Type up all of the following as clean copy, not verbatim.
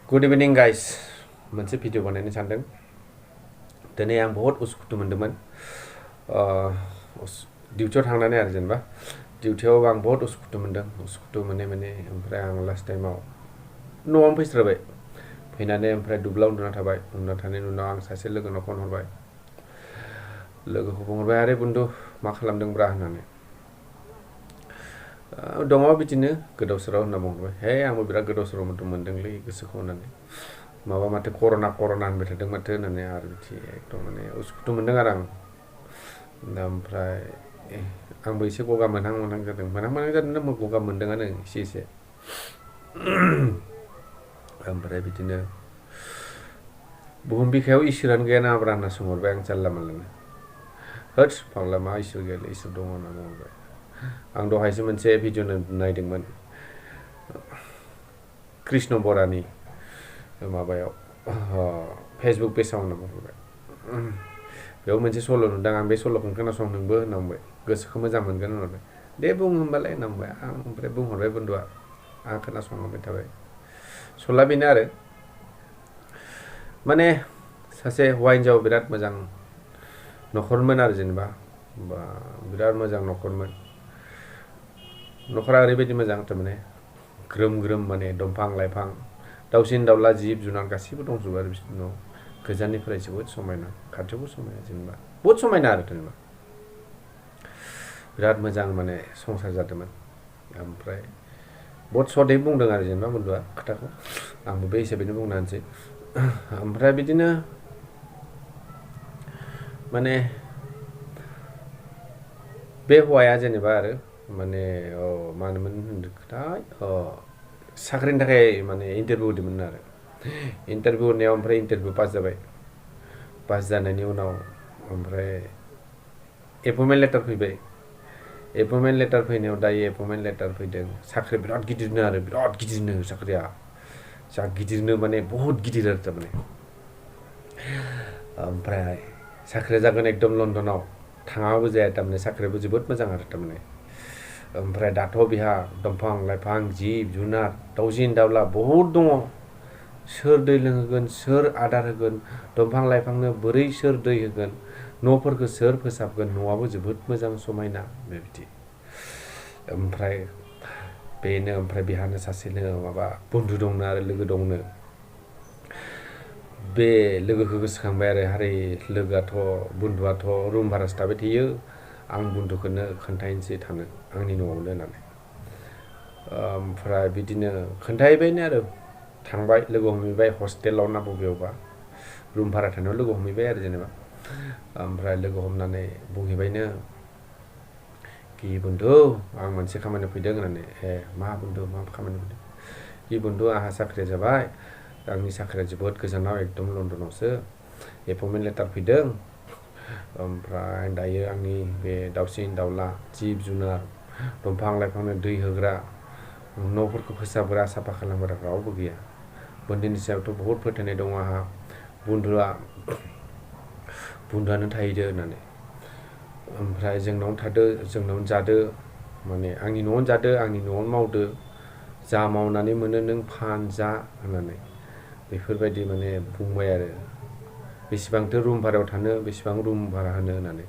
Good इभिनिं guys मोनसे video बानायनो सानदों दिनै आं बहुत उसुखुथु मोनदोंमोन डिउटियाव थांनानै आरो जेनेबा डिउटियाव आं बहुत उसुखुथु मोनदों उसुखुथु मोने ओमफ्राय आं लास्ट टाइमाव न'आवनो फैस्राबाय फैनानै ओमफ्राय दुब्लियाव उन्दुना थाबाय उन्दुना थानायनि उनाव आं सासे लोगोनाव फन हरबाय लोगोखौ बुंहरबाय आरे बुन्दु मा खालामदोंब्रा होननानै दङ बिदिनो गोदाव सोराव होनना बुंहरबाय हे आंबो बिराद गोदाव सोराव मोनदोंलै गोसोखौ होननानै माबा माथो कर'ना होनबाय थादों माथो होननानै आरो बिदि एकदम माने उसुखुथु मोनदों आरो आं दा ओमफ्राय आंबो एसे गगा मोनहां जादों गगा मोनदोंआनो एसे ओमफ्राय बिदिनो बुहुम बिखायाव इसोरानो गैया नामाब्रा होनना सोंहरबाय आं जानला मोनलानो होद फाग्ला मा इसोर गैयालै इसोर दङ होनना बुंहरबाय आं दहायसो मोनसे भिडिअ नायदोंमोन कृष्ण बरानि माबायाव फेसबुक पेजाव होनना बुंहरबाय बेयाव मोनसे सल' नुदों आं बे सल'खौ खोनासं नोंबो होनना बुंबाय गोसोखौ मोजां मोनगोन होनहरबाय दे बुं होनबालाय होनना बुंबाय आं ओमफ्राय बुंहरबाय बुन्दुआ आं खोनासंलांबाय थाबाय सल'आ बेनो आरो माने सासे हौवा हिन्जाव बिराद मोजां न'खरमोन आरो जेनेबा बा बिराद मोजां न'खरमोन न'खरा ओरैबायदि मोजां थारमाने ग्रोम माने दंफां लाइफां दाउसिन दाउला जिब जुनार गासिबो दंजोबो आरो बिसोरनि न'आव गोजाननिफ्राय जोबोद समायना खाथियावबो समायना जेनेबा बहुद समायना आरो जेनेबा बिराद मोजां माने संसार जादोंमोन ओमफ्राय बहुत सदै बुंदों आरो जेनेबा बुन्दुआ खोथाखौ आंबो बे हिसाबैनो बुंना होनोसै ओमफ्राय बिदिनो माने बे हौवाया जेनेबा आरो माने मानोमोन होनदोंथाय साख्रिनि थाखाय माने इन्टारभिउ होदोंमोन आरो इन्टारभिउ होनायाव ओमफ्राय इन्टारभिउ पास जाबाय पास जानायनि उनाव ओमफ्राय एपइन्टमेन्ट लेटार फैबाय एपइन्टमेन्ट लेटार फैनायाव दायो एपइन्टमेन्ट लेटार फैदों साख्रि बिराद गिदिरनो आरो बिराद गिदिरनो साख्रिया जा गिदिरनो माने बहुत गिदिर आरो थारमाने ओमफ्राय साख्रिया जागोन एकदम लन्दनाव थाङाबो जाया थारमाने साख्रियाबो जोबोद मोजां आरो थारमाने ओमफ्राय दाथ' बिहा दंफां लाइफां जिब जुनार दाउसिन दाउला बहुद दङ सोर दै लोंहोगोन सोर आदार होगोन दंफां लाइफांनो बोरै सोर दै होगोन न'फोरखौ सोर फोसाबगोन न'आबो जोबोद मोजां समायना बेबायदि ओमफ्राय बेनो ओमफ्राय बिहानो सासेनो माबा बन्धु दंनो आरो लोगो दंनो बे लोगोखौ गोसोखांबाय आरो हारे लोगोआथ' बन्धुआथ' रुम भारासो थाबाय थायो आं बन्धुखौनो खोन्थाहैनोसै थानो आंनि न'आवनो होननानै ओमफ्राय बिदिनो खोन्थाहैबायनो आरो थांबाय लोगो हमहैबाय हस्टेलाव ना बबेयावबा रुम भारा थानायाव लोगो हमहैबाय आरो जेनेबा ओमफ्राय लोगो हमनानै बुंहैबायनो कि बन्धु आं मोनसे खामानियाव फैदों होननानै मा बन्धु मा खामानि फैदों कि बन्धु आंहा साख्रिया जाबाय आंनि साख्रिया जोबोद गोजानाव एकदम लन्दनावसो एपइन्टमेन्ट लेटार फैदों ओमफ्राय दायो आंनि बे दाउसिन दाउला जिब जुनार दंफां लाइफांनो दै होग्रा न'फोरखौ फोसाबग्रा साफा खालामग्रा रावबो गैया बन्धुनि सायावथ' बहुत फोथायनाय दङ आंहा बन्धुआनो थाहैदो होननानै ओमफ्राय जोंनावनो थादो जोंनावनो जादो माने आंनि न'आवनो जादो आंनि न'आवनो मावदो जा मावनानै मोनो नों फान जा होननानै बेफोरबायदि माने बुंबाय आरो बेसेबांथो रुम भारायाव थानो बेसेबां रुम भारा होनो होननानै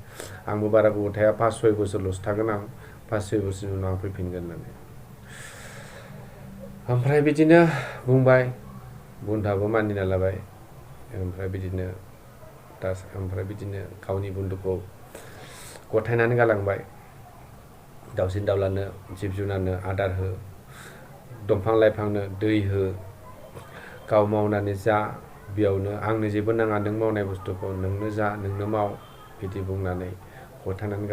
आंबो बारा गोबाव थाया 5-6 बोसोरल'सो थागोन आं 5-6 बोसोरनि उनाव आं फैफिनगोन होननानै ओमफ्राय बिदिनो बुंबाय बन्धुआबो मानिना लाबाय ओमफ्राय बिदिनो गावनि बन्धुखौ गथायनानै गालांबाय दाउसिन दाउलानो जिब जुनारनो आदार हो दंफां लाइफांनो दै हो गाव मावनानै जा बेयावनो आंनो जेबो नाङा नों मावनाय बुस्थुखौ नोंनो जा नोंनो माव बिदि बुंनानै गथायनानै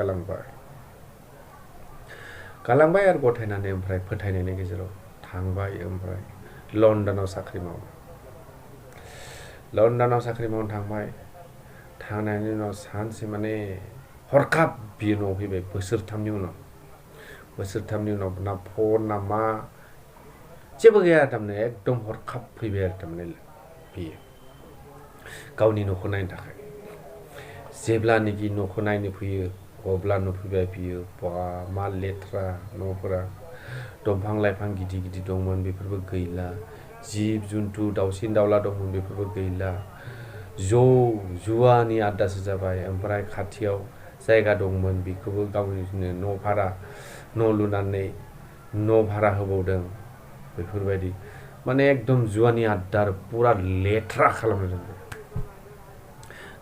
गालांबाय आरो गथायनानै ओमफ्राय फोथायनायनि गेजेराव थांबाय ओमफ्राय लन्दनाव साख्रि मावनो थांबाय थांनायनि उनाव सानसे माने हरखाब बियो न'आव फैबाय बोसोरथामनि उनाव ना फन ना मा जेबो गैया थारमाने एकदम हरखाब फैबाय आरो थारमाने बियो गावनि न'खौ नायनो थाखाय जेब्लानोखि न'खौ नायनो फैयो अब्ला नुफैबाय बियो बा मा लेथ्रा न'फोरा दंफां लाइफां गिदिर दंमोन बेफोरबो गैला जिब जुन्थु दाउसिन दाउला दंमोन बेफोरबो गैला। जुवानि आड्डासो जाबाय। ओमफ्राय खाथियाव जायगा दंमोन बेखौबो गावनिनो न' भारा न' लुनानै न' भारा होबावदों। बेफोरबायदि माने एकदम जुवानि आड्डा पुरा लेथ्रा खालामनो रोंबाय।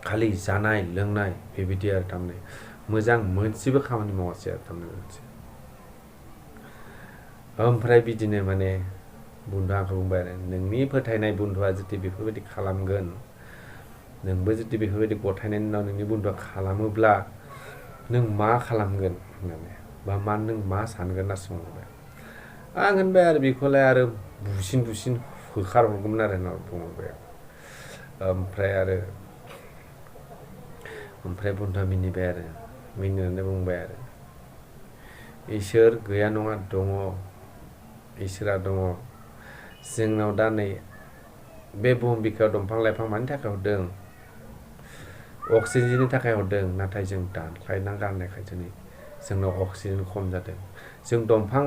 खालि जानाय लोंनाय बेबायदि आरो थारमाने मोजां मोनसेबो खामानि मावासै आरो थारमाने मोनसे। ओमफ्राय बिदिनो माने बन्धुआ आंखौ बुंबाय आरो नोंनि फोथायनाय बन्धुआ जुदि बेफोरबायदि खालामगोन, नोंबो जुदि बेफोरबायदि गथायनायनि उनाव नोंनि बन्धुआ खालामोब्ला नों मा खालामगोन होननानै बा नों मा सानगोन होनना सोंबाय। आं होनबाय आरो बेखौलाय आरो बुसिन होखारहरगौमोन आरो होनना बुंबाय। ओमफ्राय बन्धुआ मिनिबाय आरो मिनिनानै बुंबाय आरो इसोर गैया नङा दङ, इसोरा दङ। जोंनाव दा नै बे बुहुम बिखायाव दंफां लाइफां मानि थाखाय हरदों? अक्सिजेननि थाखाय हरदों। नाथाय जों दानख्लायना गारनायखाय जोंनाव अक्सिजेन खम जादों। जों दंफां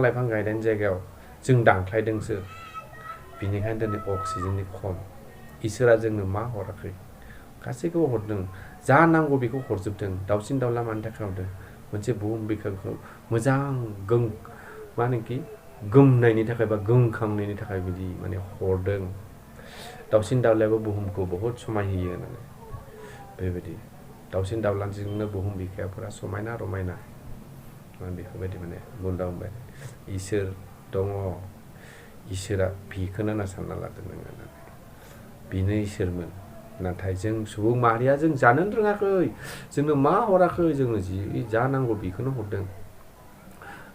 लाइफां गायनायनि जायगायाव जों दानख्लायदोंसो। बिनिखायनो दिनै अक्सिजेननि खम। इसोरा जोंनो मा हराखै? गासैखौबो हरदों। जा नांगौ बेखौ हरजोबदों। दाउसिन दाउला मानि थाखाय हरदों? मोनसे बुहुम बिखाखौ मोजां गोमनायनि थाखाय बा गोमखांनायनि थाखाय बिदि माने हरदों। दाउसिन दाउलायाबो बुहुमखौ बहुद समाय होयो होननानै बेबायदि दाउसिन दाउलाजोंनो बुहुम बिखाफोरा समायना रमायना बेफोरबायदि माने बन्धुआ बुंबाय इसोर दङ, इसोरा बिखौनो होनना सानना लादों नोङो होननानै। बेनो इसोरमोन। नाथाय जों सुबुं माहारिया जों जानोनो रोङाखै। जोंनो मा हराखै? जोंनो जि जा नांगौ बेखौनो हरदों।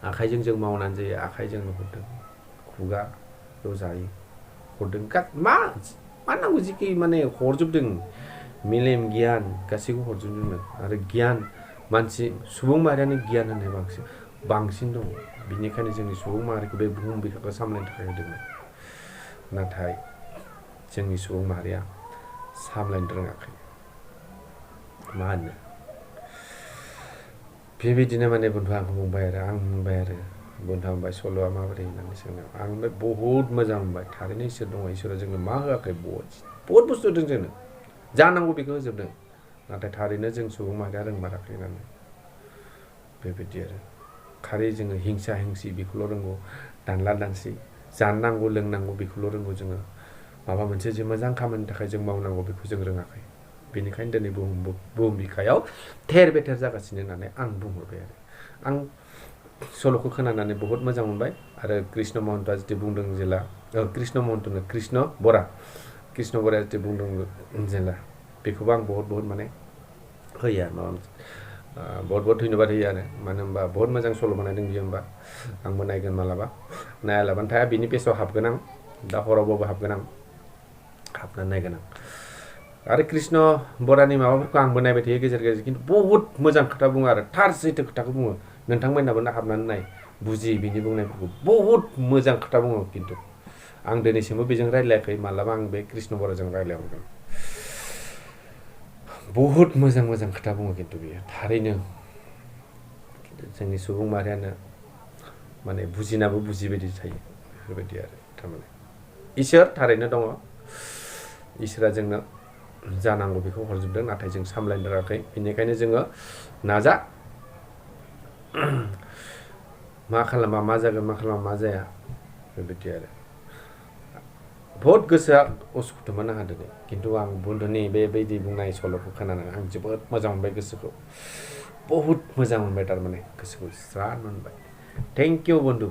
आखाइजों जों मावनानै जायो, आखाइजोंनो हरदों। खुगाल' जायो हरदों। मा नांगौ जिखि माने हरजोबदों। मेलेम गियान गासैखौ हरजोबदों। आरो गियान मानसि सुबुं माहारियानो गियान होनाय बांसिन दं। बिनिखायनो जोंनि सुबुं माहारिखौ बे बुहुम बिखाखौ सामलायनो थाखाय होदोंमोन। नाथाय जोंनि सुबुं माहारिया सामलायनो रोङाखै। मा होनो बेबायदिनो माने बन्धुआ आंखौ बुंबाय आरो आं बुंबाय आरो बन्धुआ बुंबाय सल'आ माबोरै होननानै सोंनायाव आं बुंबाय बहुद मोजां मोनबाय। थारैनो इसोर दङ। इसोरा जोंनो मा होआखै? बहुद बुस्थु होदों जोंनो। जा नांगौ बेखौ होजोबदों। नाथाय थारैनो जों सुबुं माहारिया रोंमाराखै होननानै बेबायदि आरो खालि जोङो हिंसा हिंसि बेखौल' रोंगौ। दानला दानसि जानांगौ लोंनांगौ बेखौल' रोंगौ जोङो। माबा मोनसे जे मोजां खामानिनि थाखाय जों मावनांगौ बेखौ जों रोङाखै। बेनिखायनो दिनै बुहुम बिखायाव थेर बेथेर जागासिनो होननानै आं बुंहरबाय आरो आं सल'खौ खोनानानै बहुद मोजां मोनबाय। आरो कृष्ण महन्तआ जुदि बुंदों जेला कृष्ण बराया जुदि बुंदों जेला बेखौबो आं बहुद माने होयो आरो माबा मोनसे बहुद धन्यबाद होयो आरो मानो होनबा बहुद मोजां सल' बानायदों बियो। होमबा आंबो नायगोन मालाबा। नायालाबानो थाया। बिनि पेजआव हाबगोन आं। दा हरावबाबो हाबगोन आं। हाबनानै नायगोन आं। आरो कृष्ण बरानि माबाफोरखौ आंबो नायबाय थायो गेजेर गेजेर। खिन्थु बहुद मोजां खोथा बुङो आरो थार सैथो खोथाखौ बुङो। नोंथांमोनाबो हाबनानै नाय बुजि बिनि बुंनायफोरखौ बहुद मोजां खोथा बुङो। खिन्थु आं दिनैसिमबो बेजों रायज्लायाखै। मालाबा आं बे कृष्ण बराजों रायज्लायहरगोन। बहुद मोजां खोथा बुङो खिन्थु बियो थारैनो। जोंनि सुबुं माहारियानो माने बुजिनाबो बुजिबायदि थायो। बेफोरबायदि आरो थारमाने इसोर थारैनो दङ। इसोरा जोंनो जानांगौ बेखौ हरजोबदों। नाथाय जों सामलायनो रोङाखै। बेनिखायनो जोङो नाजा मा खालामा मा जागोन, मा खालामा मा जाया बेबायदि आरो बहुद गोसोआ उसुखुथुमोन आंहा दिनै। खिन्थु आं बन्धुनि बेबायदि बुंनाय सल'खौ खोनानानै आं जोबोद मोजां मोनबाय। गोसोखौ बहुद मोजां मोनबाय। थारमाने गोसोखौ स्रां मोनबाय। थेंक इउ बन्धु।